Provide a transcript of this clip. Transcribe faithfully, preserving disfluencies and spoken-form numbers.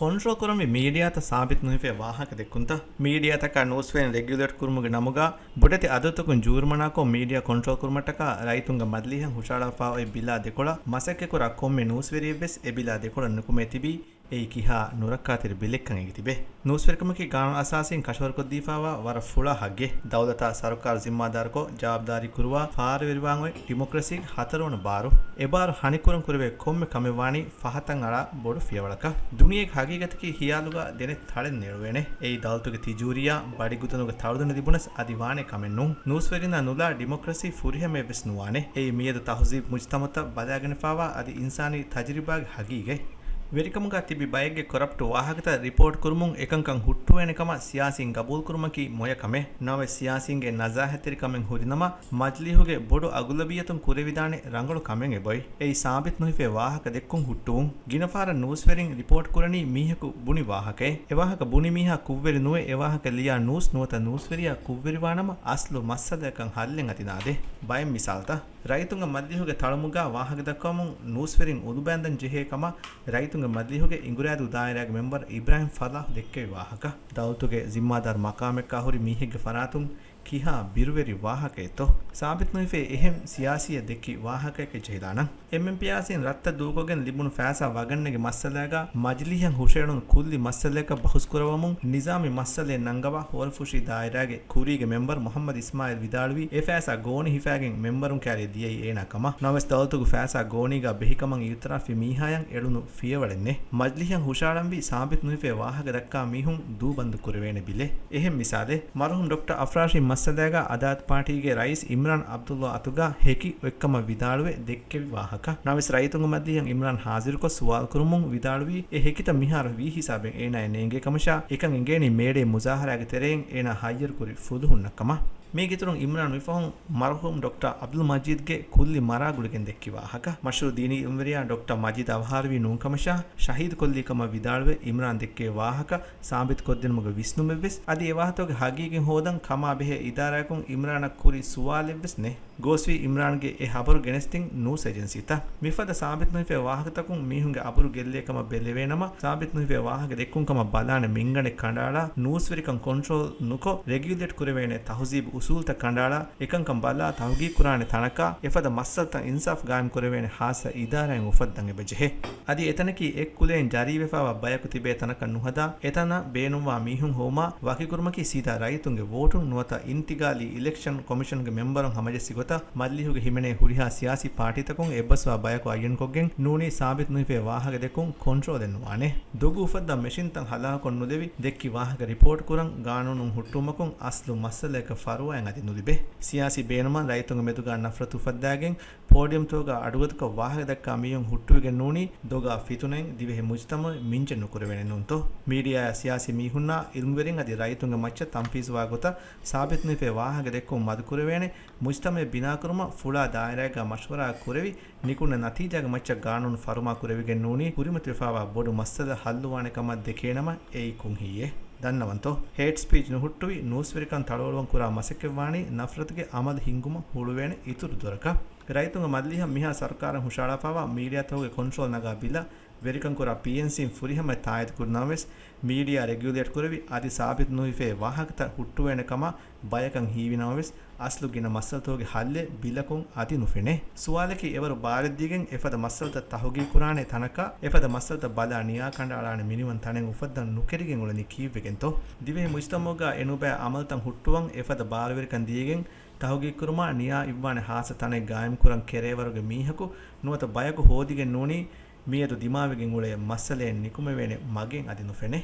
ކޮންޓްރޯލް ކުރަންވީ މީޑިއާތައް ސާބިތު ނުހިފޭ ވާހަކަ ދެއްކުންތައް. މީޑިއާތަކާ ނޫސްވެރިން ރެގިއުލޭޓް ކުރުމުގެ ނަމުގަ ބޮޑެތި އަދަދުތަކުން ޖޫރިމަނާކޮށް މީޑިއާ ކޮންޓްރޯލް ކުރުމަށްޓަކާ ރައްޔިތުންގެ މަޖިލީހަށް ހުށަހަޅާފަ އޮތް ބިލާ ދެކޮޅަށް މަސައްކަތްކުރާ ކޮންމެ ނޫސްވެރިއެއްވެސް އެ ބިލާ ދެކޮޅަށް ނުކުމެ ތިބީ އެއީ ކިހާ ނުރައްކާތެރި ބިލެއްކަން އެނގިތިބެ. ނޫސްވެރިކަމަކީ ގާނޫނު އަސާސީން ކަށަވަރުކޮށްދީފައިވާ ވަރަށް ފުޅާ ހައްގެއް. ދައުލަތާ ސަރުކާރު ޒިންމާދާރުކޮށް ޖަވާބުދާރީ ކުރުވާ ފާރުވެރިވާން އޮތް ޑިމޮކްރަސީގެ ހަތަރުވަނަ ބާރު. އެ ބާރު ހަނިކުރަން ކުރެވޭ ކޮންމެ ކަމެއް ވާނީ ފަހަތަށް އަޅާ ބޮޑު ފިޔަވަޅަކަށް. ދުނިޔޭގެ ހަގީގަތަކީ ހިޔާލުގަ ދެނެ ތަޅެއް ނެޅުވޭނެ. އެއީ ދައުލަތުގެ ތިޖޫރީއާ ބަޑިގުދަނުގެ ތަޅުދަނޑު ލިބުނަސް އަދި ވާނެ ކަމެއް ނޫން. ނޫސްވެރިންނާ ނުލާ ޑިމޮކްރަސީ ފުރިހަމައެއްވެސް ނުވާނެ. އެއީ މިއަދު ތަހުޒީބު މުޖްތަމައުތައް ބަލާގެނެފައިވާ އަދި އިންސާނީ ތަޖުރިބާގެ ހަގީގަތް. ވެރިކަމުގަ ތިބި ބައެއްގެ ކޮރަޕްޓް ވާހަކަތައް ރިޕޯޓް ކުރުމުން އެކަންކަން ހުއްޓުވޭނެ ކަމަށް ސިޔާސީން ގަބޫލުކުރުމަކީ މޮޔަ ކަމެއް. ނަމަވެސް ސިޔާސީންގެ ނަޒާހަތްތެރިކަމެއް ހުރިނަމަ، މަޖިލީހުގެ ބޮޑު އަޣުލަބިއްޔަތުން ކުރެވިދާނެ ރަނގަޅު ކަމެއް އެބައޮތް. އެއީ ސާބިތު ނުހިފޭ ވާހަކަ ދެއްކުން ހުއްޓުވުން. ގިނަ ފަހަރަށް ނޫސްވެރިން ރިޕޯޓް ކުރަނީ މީހަކު ބުނި ވާހަކައެއް. އެ ވާހަކަ ބުނި މީހާ ކުށްވެރި ނުވެ، އެ ވާހަކަ ލިޔާ ނޫސް ނުވަތަ ނޫސްވެރިޔާ ކުށްވެރިވާނަމަ، އަސްލު މައްސަލައަކަށް ހައްލެއް އަދި ނާދޭ. ބައެއް މިސާލުތައް. ރައްޔިތުންގެ މަޖިލީހުގެ ތަޅުމުގަ ވާހަކަދައްކަވަމުން ނޫސްވެރިން އުނދަގޫ ބައިން ޖެހޭ ކަމަށް ރައްޔިތުންގެ މަޖިލީހުގެ އިނގުރާދޫ ދާއިރާގެ މެމްބަރު އިބްރާހިމް ފަލާހް ދެއްކެވި ވާހަކަ. ދައުލަތުގެ ޒިންމާދާރު މަޤާމެއްކާ ހުރި މީހެއްގެ ފަރާތުން ކިހާ ބިރުވެރި ވާހަކައެއްތޯ؟ ސާބިތު ނުހިފޭ އެހެން ސިޔާސީއެއް ދެއްކި ވާހަކައެއް ޖެހިލާނަން. އެމްއެމްޕީއާސީން ރަށްތައް ދޫކޮށްގެން ލިބުނު ފައިސާ ވަގަށްނެގި މައްސަލާގަ މަޖިލީހަށް ހުށައެޅުނު ކުއްލި މައްސަލައަކަށް ބަހުސް ކުރައްވަމުން ނިޒާމީ މައްސަލައެއް ނަންގަވާ ހޯރަފުށި ދާއިރާގެ ކުރީގެ މެމްބަރު މުޙައްމަދު އިސްމާއިލް ވިދާޅުވީ، އެ ފައިސާ ގޯނި ހިފާގެން މެމްބަރުން ކައިރިއަށް ދިޔައީ އޭނާ ކަމަށް. ނަމަވެސް ދައުލަތުގެ ފައިސާ ގޯނީގަ ބެހިކަމަށް އިއުތިރާފްވި މީހާޔަށް އެޅުނު ފިޔަވަޅެއް ނެތް. މަޖިލީހަށް ހުށައަޅަންވީ ސާބިތު ނުހިފޭ ވާހަކަ ދައްކާ މީހުން ދޫބަންދު ކުރެވޭނެ ބިލެއް. އެހެން މިސާލެއް، މަރުޙޫމް ޑޮކްޓަރ އަފްރާޝީމް މައްސަލާގަ އަދާލަތު ޕާޓީގެ ރައީސް އިމްރާން ޢަބްދުﷲ އަތުގަ ހެކި އޮތްކަމަށް ވިދާޅުވެ ދެއްކެވި ވާހަކަ. ނަމަވެސް ރައްޔިތުންގެ މަޖިލީހަށް އިމްރާން ޙާޟިރުކޮށް ސުވާލު ކުރުމުން ވިދާޅުވީ، އެ ހެކިތައް މިހާރު ވީ ހިސާބެއް އޭނާޔަށް ނޭނގޭ ކަމަށާ، އެކަން އެނގޭނީ މޭޑޭ މުޒާހަރާގެ ތެރެއިން އޭނާ ހައްޔަރުކުރި ފުލުހުންނަށް ކަމަށް. މީގެއިތުރުން އިމްރާން މިފަހުން މަރުޙޫމް ޑޮކްޓަރ ޢަބްދުލް މަޖީދްގެ ކުއްލި މަރާގުޅިގެން ދެއްކި ވާހަކަ. މަޝްހޫރު ދީނީ އިލްމުވެރިޔާ ޑޮކްޓަރ މަޖީދު އަވަހާރަވީ ނޫންކަމަށާ، ޝަހީދުކޮށްލީ ކަމަށް ވިދާޅުވެ، އިމްރާން ދެއްކެވި ވާހަކަ ސާބިތުކޮށްދިނުމުގެ ވިސްނުމެއްވެސް އަދި އެ ވާހަކަތަކުގެ ހަގީގަތް ހޯދަން ކަމާ ބެހޭ އިދާރާއަކުން އިމްރާނަށް ކުރި ސުވާލެއްވެސް ނެތް. ގޯސްވީ އިމްރާންގެ އެ ހަބަރު ގެނެސްދިން ނޫސް އެޖެންސީތައް. މިފަދަ ސާބިތު ނުހިފޭ ވާހަކަތަކުން މީހުންގެ އަބުރު ގެއްލޭ ކަމަށް ބެލެވޭނަމަ، ސާބިތު ނުހިފޭ ވާހަކަ ދެއްކުން ކަމަށް ބަލާނެ މިންގަނޑެއް ކަނޑައަޅާ، ނޫސްވެރިކަން ކޮންޓްރޯލް ނުކޮށް، ރެގިއުލޭޓް ކުރެވޭނެ ތަހުޒީބު އުސޫލުތައް ކަނޑައަޅާ، އެކަންކަން ބަލާ ތަހުގީގު ކުރާނެ ތަނަކާ، އެފަދަ މައްސަލަތައް އިންސާފް ގާއިމް ކުރެވޭނެ ޚާއްޞަ އިދާރާއެއް އުފައްދަން އެބަ ޖެހޭ. އަދި އެތަނަކީ އެއްކުލައިން ޖަރީވެފައިވާ ބަޔަކު ތިބޭ ތަނަކަށް ނުހަދާ، އެތަނަށް ބޭނުންވާ މީހުން ހޮވުމާ ވަކިކުރުމަކީ ސީދާ ރައްޔިތުންގެ ވޯޓުން ނުވަތަ އިންތިގާލީ އިލެކްޝަން ކޮމިޝަންގެ މެމްބަރުން ހަމަޖެއްސި ގޮތަށް މަޖިލީހުގެ ހިމެނޭ ހުރިހާ ސިޔާސީ ޕާޓީތަކުން އެއްބަސްވާ ބަޔަކު އައްޔަންކޮށްގެން ނޫނީ ސާބިތު ނުހިފޭ ވާހަކަ ދެއްކުން ކޮންޓްރޯލެއް ނުވާނެ. ދޮގު އުފައްދާ މެޝިންތައް ހަލާކުކޮށް ނުދެވި، ދެއްކި ވާހަކަ ރިޕޯޓް ކުރަން ގާނޫނުން ހުއްޓުވުމަކުން އަސްލު މައްސަލައަކަށް ފަރުވާއެއް އަދި ނުލިބޭ. ސިޔާސީ ބޭނުމަށް ރައްޔިތުންގެ މެދުގަ ނަފްރަތު އުފައްދާގެން، ޕޯޑިއަމްތަކުގަ އަޑުގަދަކޮށް ވާހަކަ ދައްކާ މީހުން ހުއްޓުވިގެން ނޫނީ ދޮގާ ފިތުނައިން ދިވެހި މުޖްތަމަޢު މިންޖެއް ނުކުރެވޭނެ ނޫންތޯ؟ މީޑިއާއާ ސިޔާސީ މީހުންނާ އިލްމުވެރިން އަދި ރައްޔިތުންގެ މައްޗަށް ތަންފީޒުވާ ގޮތަށް ސާބިތު ނުހިފޭ ވާހަކަ ދެއްކުން މަދުކުރެވޭނެ، މުޖްތަމަޢެއް ބިނާކުރުމަށް ފުޅާ ދާއިރާއެއްގަ މަޝްވަރާ ކުރެވި، ނިކުންނަ ނަތީޖާގެ މައްޗަށް ގާނޫނު ފަރުމާ ކުރެވިގެން ނޫނީ ކުރިމަތިވެފައިވާ ބޮޑު މައްސަލަ ހައްލުވާނެ ކަމަށް ދެކޭނަމަ އެއީ ކުން ހިތްއެއް. ދަންނަވަންތޯ؟ ހޭޓް ސްޕީޗް ނުހުއްޓުވި، ނޫސްވެރިކަން ތަޅުއަޅުވަން ކުރާ މަސައްކަތްވާނީ ނަފްރަތުގެ އަމަލު ހިންގުމަށް ހުޅުވޭނެ އިތުރު ދޮރަކަށް. ރައްޔިތުންގެ މަޖިލީހަށް މިހާ ސަރުކާރުން ހުށައަޅާފައިވާ މީޑިއާތަކުގެ ކޮންޓްރޯލް ނަގާ ބިލަށް ވެރިކަން ކުރާ ޕީއެންސީން ފުރިހަމައަށް ތާއީދު ކުރި ނަމަވެސް، މީޑިއާ ރެގިއުލޭޓް ކުރެވި، އަދި ސާބިތު ނުހިފޭ ވާހަކަތައް ހުއްޓުވޭނެ ކަމަށް ބަޔަކަށް ހީވި ނަމަވެސް، އަސްލު ގިނަ މައްސަލަތަކުގެ ހައްލެއް ބިލަކުން އަދި ނުފެނޭ. ސުވާލަކީ އެވަރު ބާރެއްދީގެން އެފަދަ މައްސަލަތައް ތަހުގީގު ކުރާނެ ތަނަކަށް، އެފަދަ މައްސަލަތައް ބަލާ ނިޔާ ކަނޑައަޅާނެ މިނިވަން ތަނެއް އުފައްދަން ނުކެރިގެން އުޅެނީ ކީއްވެގެންތޯ؟ ދިވެހި މުޖްތަމަޢުގަ އެނުބައި އަމަލުތައް ހުއްޓުވަން އެފަދަ ބާރުވެރިކަން ދީގެން، ތަހުގީގު ކުރުމާ ނިޔާ އިއްވާނެ ޚާއްޞަ ތަނެއް ގާއިމްކުރަން ކެރޭވަރުގެ މީހަކު ނުވަތަ ބަޔަކު ހޯދިގެން ނޫނީ، މިއަދު ދިމާވެގެން އުޅޭ މައްސަލައެއް ނިކުމެވޭނެ މަގެއް އަދި ނުފެނޭ.